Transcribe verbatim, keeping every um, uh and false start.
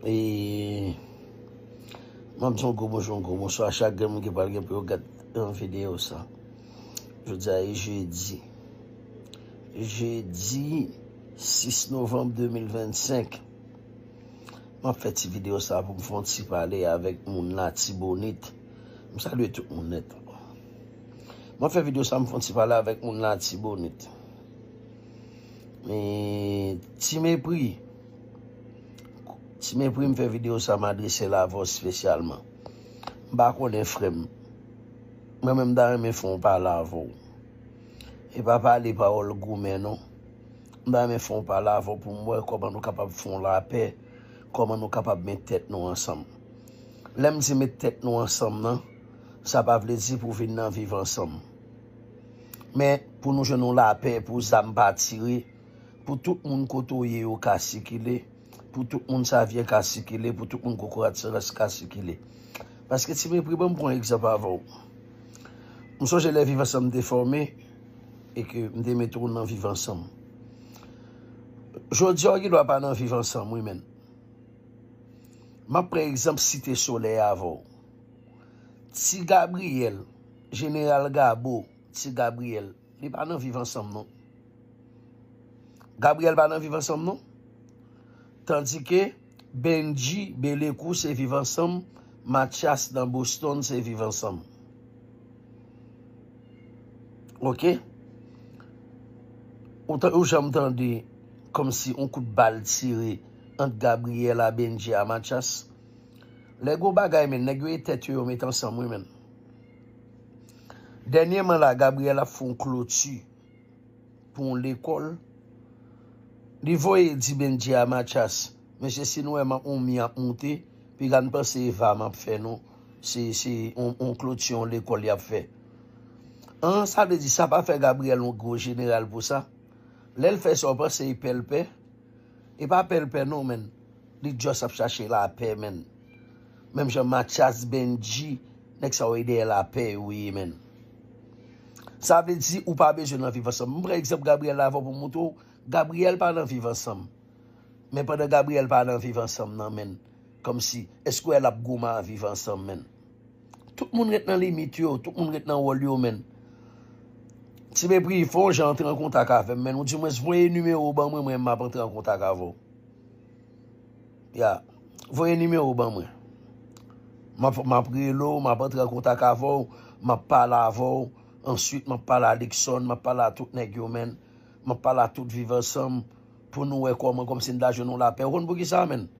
E m ap di yon gwo bonjou, yon gwo bonswa a chak grenn moun ki pral gen pou yo gade yon videyo sa. Jodi a e jedi. Jedi sis novanm de mil vennsenk. M ap fè ti videyo sa pou m fè yon ti pale avèk moun Latibonit. M salye tout moun nèt. M ap fè videyo sa, m fè yon ti pale avèk moun Latibonit. E, Ti Mepri. Ti Mepri, m fè videyo sa, m adrese l avè w espesyalman. M pa konnen, frè m. Mwen menm, m ta renmen fè yon pale avè w. E pa pale pawòl goumen, non. M ta renmen fè yon pale avè w pou m wè kòman nou kapab fè yon lapè, kòman nou kapab met tèt nou ansanm. Lè m di met tèt nou ansanm nan, sa pa vle di pou vin nan viv ansanm. Men pou nou jwenn yon lapè, pou zam pa tire, pou tout moun kote w ye yo ka sikile, pou tout moun savyen ka sikile, pou tout moun kokorat seras ka sikile. Paske Ti Mepri, ban m pran egzanp avè w. M sonje lè Viv Ansanm te fòme e ke m te mete w nan Viv Ansanm. Jodi a, w gen dwa pa nan Viv Ansanm, wi, menn. M ap pran egzanp Site Solèy avè w. Ti Gabriyèl, Jeneral Gabo, Ti Gabriyèl, li pa nan Viv Ansanm, non. Gabriyèl pa nan Viv Ansanm, non. Tandike Bendji Belekou se Viv Ansanm, Matyas nan Boston se Viv Ansanm. Oke? Ou, ta- ou janm tande kòmsi yon kout bal tire ant Gabriyèl a Bendji a Matyas? Lè gwo bagay, men nèg yo e tèt yo, yo met ansanm, wi, menn. Dènyèman la, Gabriyèl ap fè yon kloti pou yon lekòl. Li voye di Bendji a Matyas, mesye, si nou wè m ap yon mi ap moute, piga n panse e va m ap fè, non. Se, se yon, yon kloti yon lekòl y ap fè. An, sa vle di, sa pa fè Gabriyèl yon gwo jeneral pou sa. Lè l fè sa, w panse e pè l pè? E pa pè l pè non, menn. Li just ap chache lapè, menn. Menm jan Matyas, Bendji, nèg sa yo e dèyè lapè yo ye, menn. Sa vle di ou pa bezwen nan Viv Ansanm. M pran egzanp Gabriyèl la avè w pou m montre w. Gabriyèl pa nan Viv Ansanm. Men pandan Gabriyèl pa nan Viv Ansanm nan, menn, kòmsi, èske w wè l ap goumen a Viv Ansanm, menn? Tout moun ret nan limit yo, tout moun ret nan wòl yo, menn. Ti Mepri, fè yon jan antre an kontak avè m, menn. Ou dimwens voye nimewo w ban mwen, mwen, m ap antre an kontak avè w. Ya, voye nimewo w ban mwen. M ap, m ap rele w, m ap antre an kontak avè w, m ap pale avè w. Answit, m ap pale a Luckson, m ap pale a tout nèg yo, menn. M ap pale a tout Viv Ansanm pou nou wè kòman, kòmsi n ta jwenn yon lapè. Ou konn poukisa, menn?